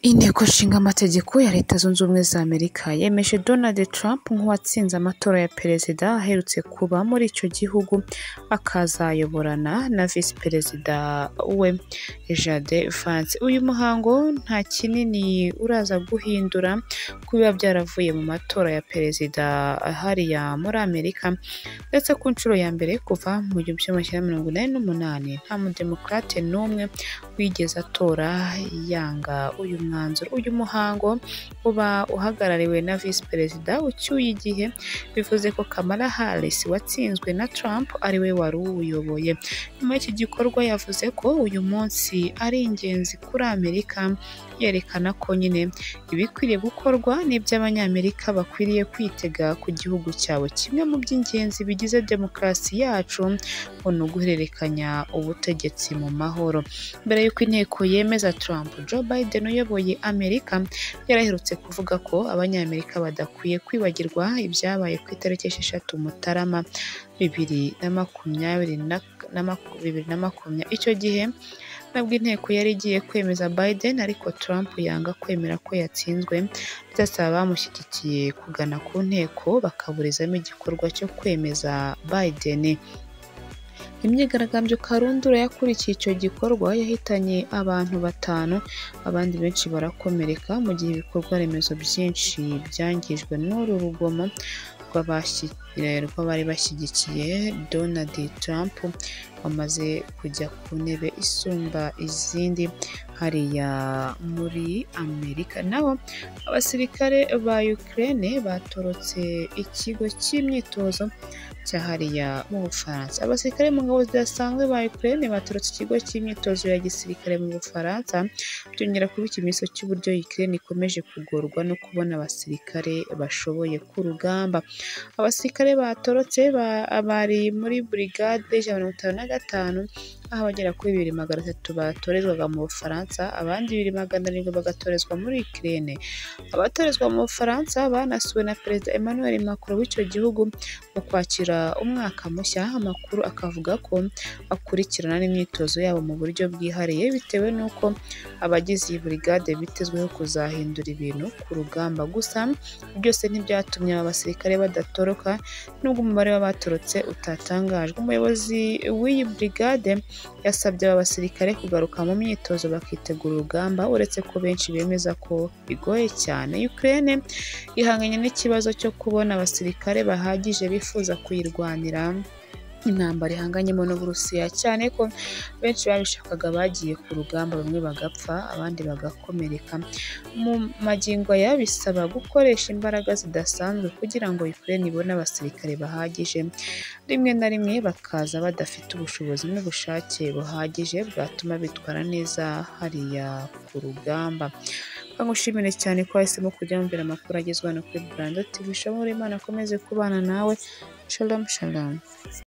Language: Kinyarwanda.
Inteko Ishinga Amategeko ya Leta Zunze Ubumwe za Amerika yemeje Donald Trump nk'uwatsinze amatora ya perezida aherutse kuba muri icyo gihugu, akazayoborana na visi perezida we JD Vance. Uyu muhango nta kinini uraza guhindura ku biba byaravuye mu matora ya perezida hariya muri Amerika, ndetse ku nshuro ya mbere kuva mu 1988 nta mudemokarate n'umwe wigeze atora yanga uyu mwanzuro. Uyu muhango uba uhagarariwe na visi perezida ucyuye igihe, bivuze ko Kamala Harris watsinzwe na Trump ariwe wari uwuyoboye. Nyuma y'iki gikorwa yavuze ko uyu munsi ari ingenzi kuri Amerika, yerekana ko nyine ibikwiriye gukorwa n'iby'Abanyamerika bakwiriye kwitega ku gihugu cyabo. Kimwe mu by'ingenzi bigize demokarasi yacu ngo ni uguhererekanya ubutegetsi mu mahoro. Mbere y'uko inteko yemeza Trump, Joe Biden uyoboye Amerika yaraherutse kuvuga ko Abanyamerika badakwiye kwibagirwa ibyabaye ku itariki 6 Mutarama 2020. Icyo gihe nabwo inteko yari igiye kwemeza Biden, ariko Trump yanga kwemera ko yatsinzwe, ndetse asaba abamushyigikiye kugana ku nteko bakaburizamo igikorwa cyo kwemeza Biden. Imyigaragambyo karundura yakurikiye icyo gikorwa yahitanye abantu 5, abandi benshi barakomereka, mu gihe ibikorwa remezo byinshi byangijwe n'uru rugomo rw'abari bashyigikiye Donald Trump wamaze kujya ku ntebe isumba izindi hariya muri Amerika. Naho abasirikare ba Ukraine batorotse ikigo cy'imyitozo cya hariya mu Bufaransa. Abasirikare mu ngabo zidasanzwe ba Ukraine batorotse ikigo cy'imyitozo ya gisirikare mu Bufaransa, byongera kuba ikimenyetso cy'uburyo Ukraine ikomeje kugorwa no kubona abasirikare bashoboye ku rugamba. Abasirikare batorotse bari muri Brigade 155, aho abagera kuri 2300 batorezwaga mu Bufaransa, abandi 2700 bagatorezwa muri Ukraine. Abatorezwa mu Bufaransa banasuwe na Perezida Emmanuel Macron w'icyo gihugu mu kwakira umwaka mushya. Amakuru akavuga ko akurikirana n'imyitozo yabo mu buryo bwihariye, bitewe n'uko abagize iyi brigade bitezweho kuzahindura ibintu ku rugamba. Gusa byose ntibyatumye aba basirikare badatoroka, nubwo umubare w'abatorotse utatangajwe. Umuyobozi w'iyi brigade yasabye aba basirikare kugaruka mu myitozo bakitegura urugamba, uretse ko benshi bemeza ko bigoye cyane. Ukraine ihanganye n'ikibazo cyo kubona abasirikare bahagije bifuza kuyirwanira intambara ihanganyemo n'Uburusiya, cyane ko benshi babishakaga bagiye ku rugamba, bamwe bagapfa abandi bagakomereka. Mu magingo aya bisaba gukoresha imbaraga zidasanzwe kugira ngo Ukraine ibone abasirikare bahagije, rimwe na rimwe bakaza badafite ubushobozi n'ubushake buhagije bwatuma bitwara neza hariya ku rugamba. Ngushimire cyane ko wahisemo kujya wumvira amakuru agezweho hano kuri Brando TV. Shalom, Imana akomeze kubana nawe. Shalom shalom.